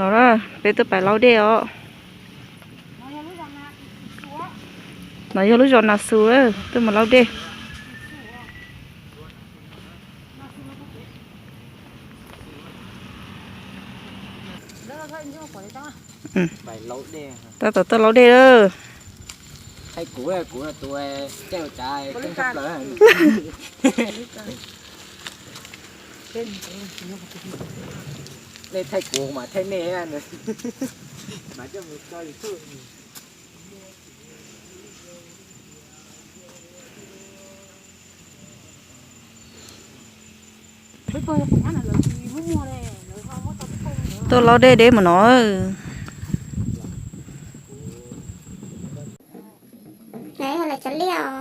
No peb tuaj pais laub dej os. No yog lub zos Nas Xus, tuaj mus laub dej. Tab tom tuaj laub dej lawm. Nej thaij kuv mas thaij nej. Tuaj laub dej deb mus no. Lawv cov liaj os.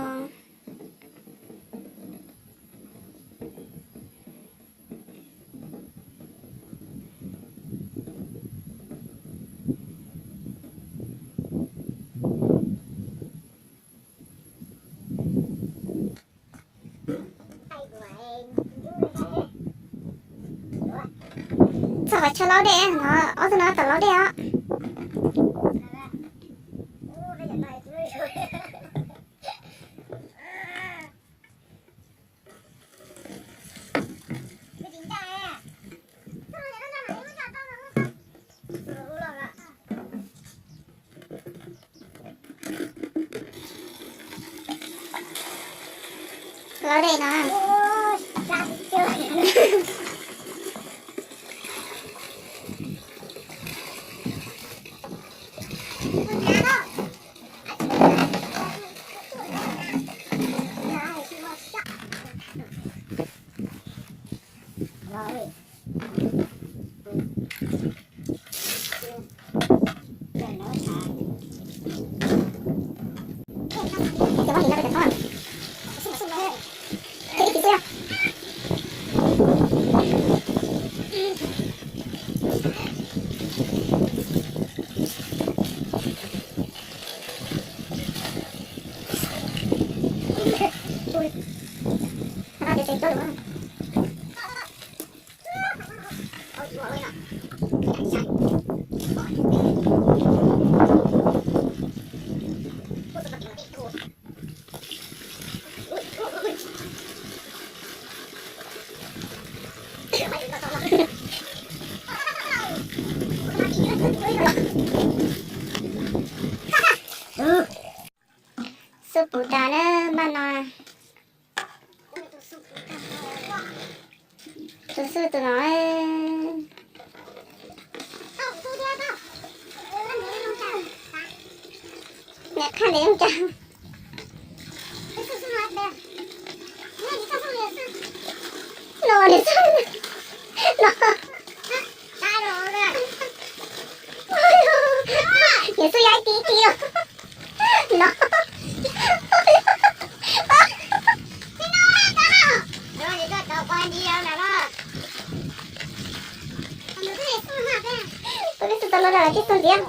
Txog qhov chaw laub dej no, ob tug no tab tom laub dej os. Laub dej no. Xub puv tas na, npaj no. Tus xub tus no. Niam qhaj ntev zoo cas. No nws xub no. Nws xub yaib tib tib no. Tus peb xub tau los rau tib xub ntxiv.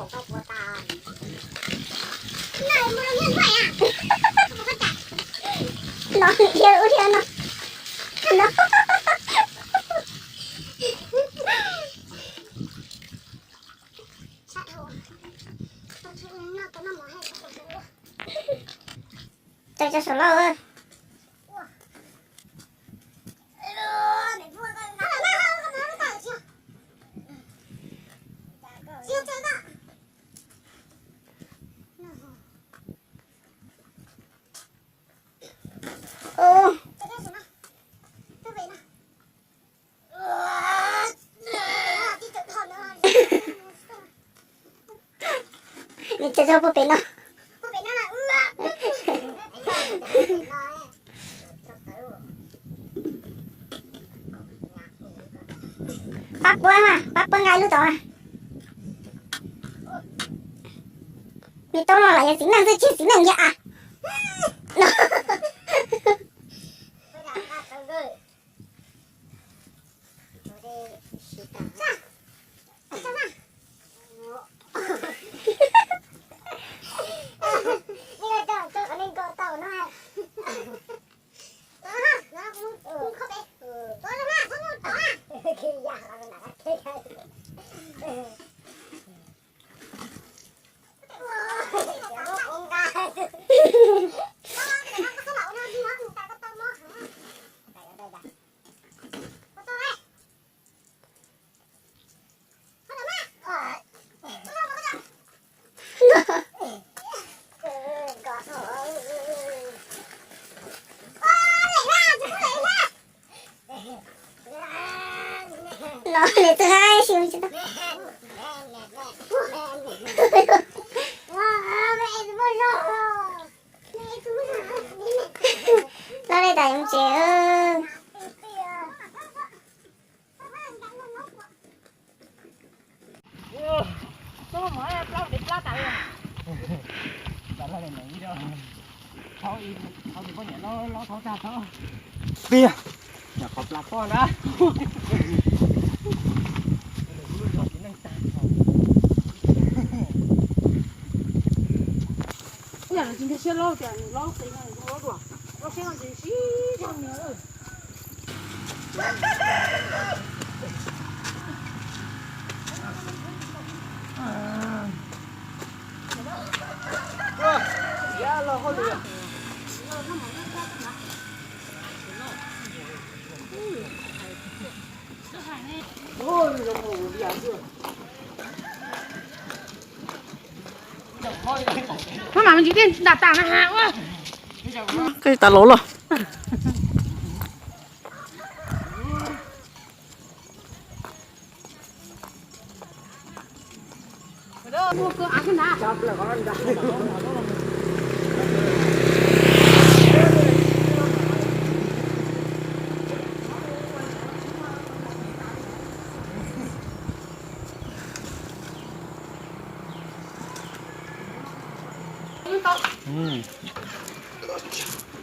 No dhia ub dhia no. No. Tso tso saum lauj. Nws tso tso puag pem no. Pab puab, pab puab nqa lub tod. Nws tau no los yog txiv neej xwb tsis txiv neej yog a. Los nws twb haib si tsis tau. Los li tas yoov tsev. Tiag, nyam qhov plas pob na. Ib yam li tsis nkag siab loj tias nws loj qis no nws zoo loj dua, loj siab no ces sib zog nws. Maj mam me ntsis thiaj ntam tas na ha. Koj tas laus los.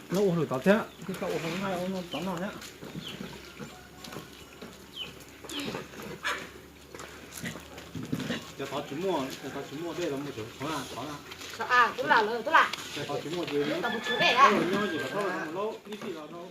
Lawv ua hauj lwm tod thiab, twb tau ua hauj lwm tod no thiab. Cov tod tsis muaj, cov tod tsis muaj dej los mus tsev tod na, tod na. Cov tod tsis muaj ces nyob ces kom tau laub ib sij los rau.